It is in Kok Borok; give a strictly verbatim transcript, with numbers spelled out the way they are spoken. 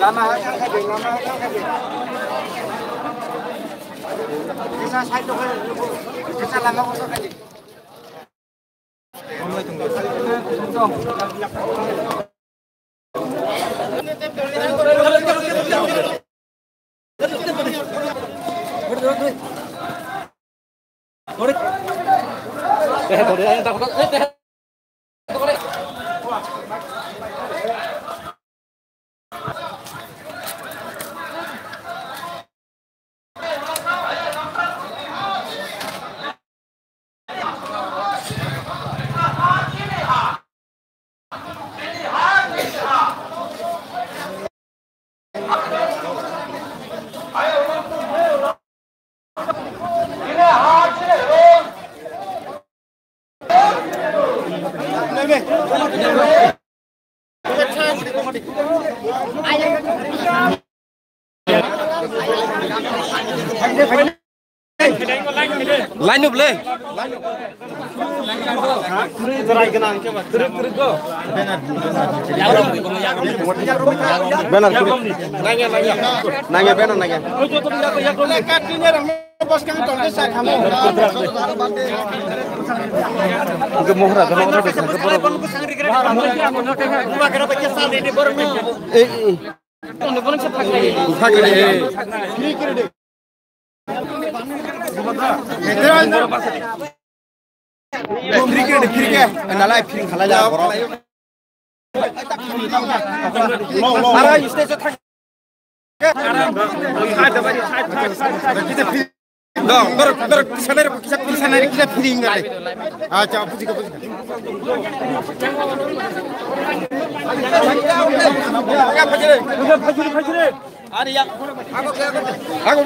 Lama ha thang kha de, lama ha thang kha de. Kisa side to kha, kisa lama ko kha de. Line up le. Banner kuri. Nangya, nangya. Nangya, banner nangya. Hwnkhe mohra, mohra bai thangkhe borok. Ei, ei. Free ke, free ke. Nalai free khalai la borok. Ara stage thang. Dong, dor, dor, kisa nai, kisa, kisa nai, kisa free ngai. Acha, buji ka, buji ka. Phajire, phajire. Ari ya. Aku, aku.